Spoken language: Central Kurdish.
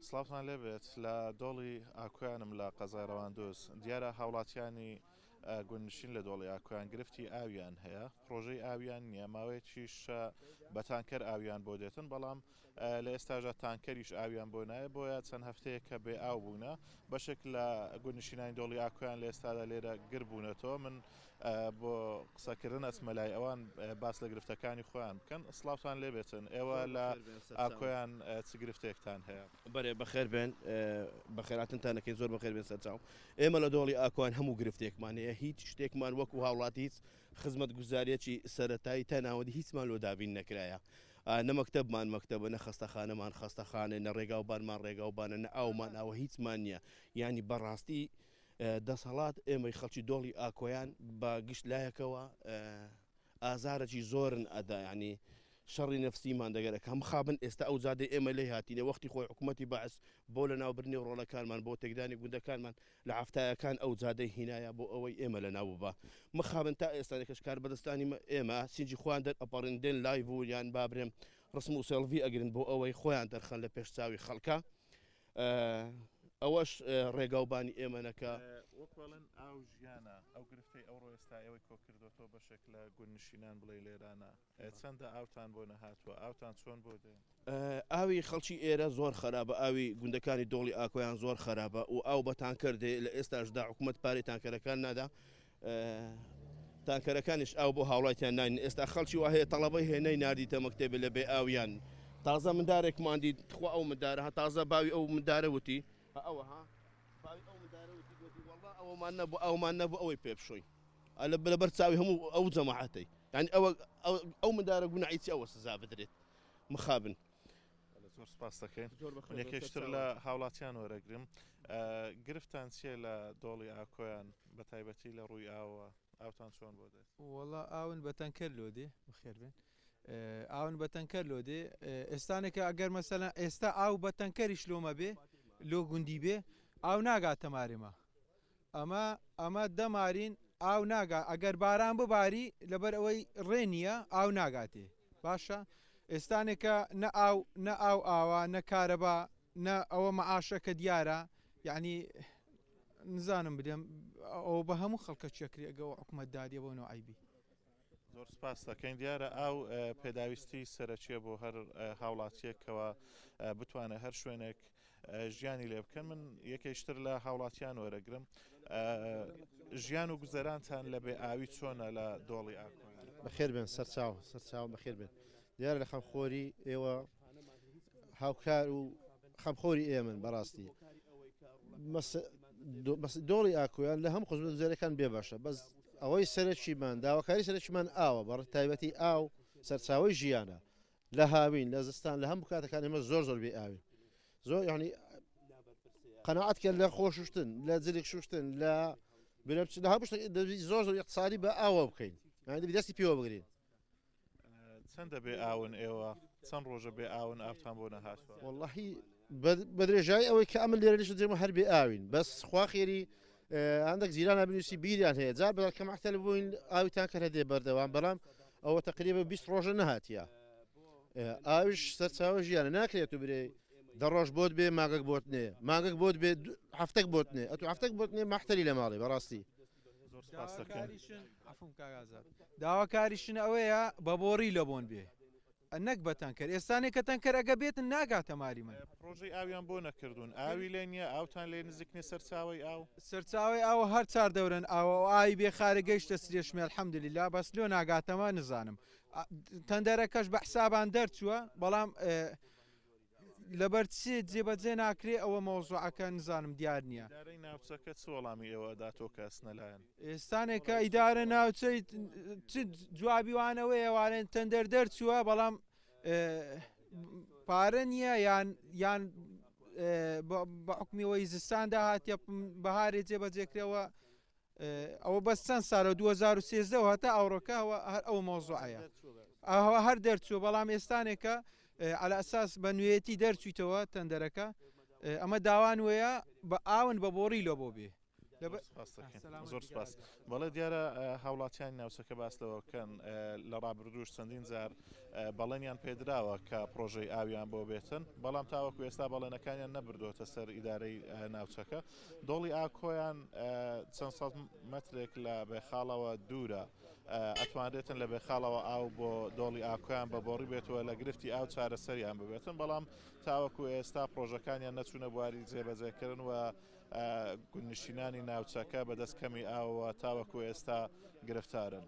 سڵاوتان لێبێت لە دۆڵی ئاکۆیانم لە قەزای ڕەواندوز دیارە هاوڵاتیانی گوندنشین لە دۆڵی ئاکۆیان گرفتی ئاویان هەیە پرۆژەی ئاویان نییە ماوەیەکیش بە تانکەر ئاویان بۆ دێتن بەڵام لە ئێستاژا تانکەریش ئاویان بۆ نایە بۆیە چەند هەفتەیە کە بێ ئاو بوونە بەشێک لە گوندنشینانی دۆڵی ئاکۆیان لە ئێستادا لێرە گر بوونەتەوە من بۆ قسەکردن ئەچمە لای ئەوان باس لە گرفتەکانی خۆیان بکەن سڵاوتان لێبێتن ئێوە لە ئاکۆیان چ گرفتێکتان هەیە؟ بەرێ بەخێر بێن بەخێراتنتان دەکەین زۆر بەخێر بێن سەرچاو ئێمە لە دۆڵی ئاکۆیان هەموو گرفتێکمان هەیە هیچ شتێکمان وەکو هاوڵاتی هیچ خزمەتگوزاریەکی سەرەتایی تا ناوەندی هیچمان لۆ دابین نەکرایە نە مەکتەبمان مەکتەبە نە خەستەخانەمان خەستەخانە نە ڕێگاوبانمان ڕێگاوبانە نە ئاومان ئاوە هیچمان نییە یانی بەڕاستی دەسەڵات ئێمەی خەڵکی دۆڵی ئاکۆیان بە گشت لایەکەوە ئازارەکی زۆرن ئەدا یانی شەڕی نەفسیمان دەگەرەکە مخابن ئێستا ئەو جادەی ئێمە لێی هاتینە وەختی خۆی حکوومەتی بەعس بۆ لە ناوبردنی ڕۆڵەکانمان بۆ تێکدانی گوندەکانمان لە حەفتایەکان ئەو جادەی هینایە بۆ ئەوەی ئێمە لە ناو ببا مخابن تا ئێستا کەش کاربەدەستانی ئێمە سینجی خۆیان دەرئەپەڕین دێن لایڤ و یان بابرێم ڕسم و سێڵڤی ئەگرن بۆ ئەوەی خۆیان دەرخەن لە پێش چاوی خەڵکە ئەوەش ڕێگاوبانی ئێمە نەکا. وەک ئەڵێن ئاو ژیانە، ئەو گرفتەی ئەوڕۆ ئێستا ئێوەی کۆکردۆتەوە بەشێک لە گوندنشینان بڵێی لێرانە چەندە ئاوتان بۆ نەهاتووە، ئاوتان چۆن بۆ دێ؟ ئاوی خەڵکی ئێرە زۆر خەرابە، ئاوی گوندەکانی دۆڵی ئاکۆیان زۆر خەرابە و ئاو بە تانکەر دێ، لە ئێستاشدا حکومەت پارەی تانکەرەکان نادا، تانکەرەکانیش ئاو بۆ هاوڵاتیان ناین ئێستا خەڵکی وا هەیە تەڵەبەی هەیە نەی ناردیتە مەکتەبێ لە بێ ئاویان تازە مندارێکمان دیت تخوا ئەو مندارە ها تازە باوی ئەو مندارە وتی ها ئەوە ها باوی ئەو مندارە وتی گوتی وەڵا ئەوەمان نەبوو ئاومان نەبوو ئەوەی پێ بشۆین لە لەبەر چاوی هەموو ئەو جەماعەتەی یعنی ئەوە ئەو مندارە گوناحی چی ئەوە سزا بدرێت مخابن زۆر سپاس دەکەین یەکێکتر لە هاوڵاتیان وەرەگرم گرفتان چییە لە دۆڵی ئاکۆیان بە تایبەتی لە ڕووی ئاوە ئاوتان چۆن بۆ دێت؟ وەڵا ئاون بە تەنکەر لۆ دێ بەخێر بێن ئاون بە تەنکەر لۆ دێ ئێستانێکە ئەگەر مەسەلەن ئێستا ئاو بە تەنکەریش لۆمە بێ لۆ گوندی بێ ئاو ناگاتە مارێما ئەمە ئەمە دەمارین ئاو ناگا ئەگەر باران بباری لەبەر ئەوەی ڕێ نییە ئاو ناگاتێ باشە ئێستانێکە نە ئاو نە ئاو ئاوا نە کارەبا نە ئەوە مەعاشە کە دیارە یعنی نزانم بدەم ئەو بە هەموو خەڵکە چێکری ئەگەوە حکوومەت دادیە بۆ نوعیبی. زۆر سپاس دەکەین دیارە ئاو پێداویستی سەرەکیە بۆ هەر هاوڵاتیەک کەوا بتوانێت هەر شوێنێک ژیانی لێ بکەن من یەکێکتر لە هاوڵاتیان وەرەگرم ژیان و گوزەرانتان لە بێ ئاوی چۆنە لە دۆڵی ئاکۆ؟ بەخێر بێن سەرچاو سەرچاو بەخێر بێن دیارە لە خەمخۆری ئێوە هاوکار و خەمخۆری ئێمن بەڕاستی دۆڵی ئاکۆیان لە هەم خزمەتگوزاریەکان بێ بەشە بەس ئەوەی سەرەکیمان داواکاری سەرەکیمان ئاوە بەڕ تایبەتی ئاو سەرچاوەی ژیانە لە هاوین لە زستان لە هەموو کاتەکان ئێمە زۆر زۆر بێ ئاوین زۆر یعنی قەناعەت کە لە خۆشوشتن لە جلک شوشتن لە بنەبچ لە هەموو شتێک زۆر زۆر اقتصادی بە ئاوە بکەین یعنی دەبی دەستی پێوە بگرین چەندە بێ ئاون ئێوە چەند ڕۆژە بێ ئاون ئاوتان بۆ نەهاتوە؟ وەڵاهی بە درێژایی ئەوەی کە ئەمن لێرە نیشتەجێم هەر بێ ئاوین بەس خوا خێری هەندێک جیرانە بنووسی بیریان هەیە جار بەدار کە مەحتەل بووین ئاوی تانکەر هەدێ بەردەوام بەڵام ئەوە تقریبا 20 ڕۆژە نەهاتیە ئاویش سەرچاوە ژیانە ناکرێت و برێ دە ڕۆژ بۆت بێ ماگەک بۆت نێ ماگەک بۆت بێ هەفتەک بۆت نێ ئەتو هەفتەک بۆت نێ مەحتەلی لە ماڵێ بەڕاستی زۆر سپاس دەکەم. عەفوم کاک ئازاد داواکاریشن ئەوەیە بە بۆڕی لە بۆن بێ نەک بە تەنکەر ئێستانێ کە تەنکەر ئەگە بێتن ناگاتە ماری من. پڕۆژەی ئاویان بۆ نەکردوون ئاوی لێ نیە ئاوتان لێ نزیک نیە سەرچاوەی ئاو؟ سەرچاوەی ئاو هەر چار دەورەن ئاوە و ئاوی بێ خارە گەیشتە سرێشمێ الحمدللە بەس لۆ ناگاتەمە نزانم تەندەرەکەش بە حسابان دەرچووە بەڵام لەبەر چ جێبەجێ ناکرێ ئەوە مەوزوعەکە نزانم دیار نییە. ئیدارەی ناوچەکە چ وەڵامی ئێوە ئەداتەوە کە ئەچنە لایان؟ ئێستانێکە ئیدارە ناوچەی چ جوابی وانەوەیە وانێن تەندەر دەرچووە بەڵام پارە نییە یان یان بە حکمیەوەی زستاندا هاتیە بەهارێ جێبەجێکرەوە ئەوە بەس چەند سالە 2013 هەتا ئەوڕۆکە هەر ئەو مەوزوعەیە ئەوە هەر دەرچووە بەڵام ئێستانێکە على ئەساس بە نوێیەتی دەرچوویتەوە تەندەرەکە ئەمە داوان وەیە بە ئاون بە بۆڕی لۆ بۆ بێ زۆر سپاس بەڵێ دیارە هاوڵاتیانی ناوچەکە باس لەوەکەن لە ڕابردووش چەندین جار بەڵێنیان پێدراوە کە پڕۆژەی ئاویان بۆ بێتن، بەڵام تاوەکو ئێستا بەڵێنەکانیان نەبردووەتە سەر ئیدارەی ناوچەکە. دۆڵی ئاکۆیان چەند سەد مەترێک لە بێخاڵەوە دوورە، ئەتوانرێتن لە بێخاڵەوە ئاو بۆ دۆڵی ئاکۆیان بە بۆڕی بێتەوە لە گرفتی ئاو چارەسەریان ببێتن، بەڵام تاوەکو ئێستا پڕۆژەکانیان نەچوونە بواری جێبەجێکردن و گوندنشینانی ناوچەکە بەدەست کەمی ئاوەوە تاوەکو ئێستا گرفتارن.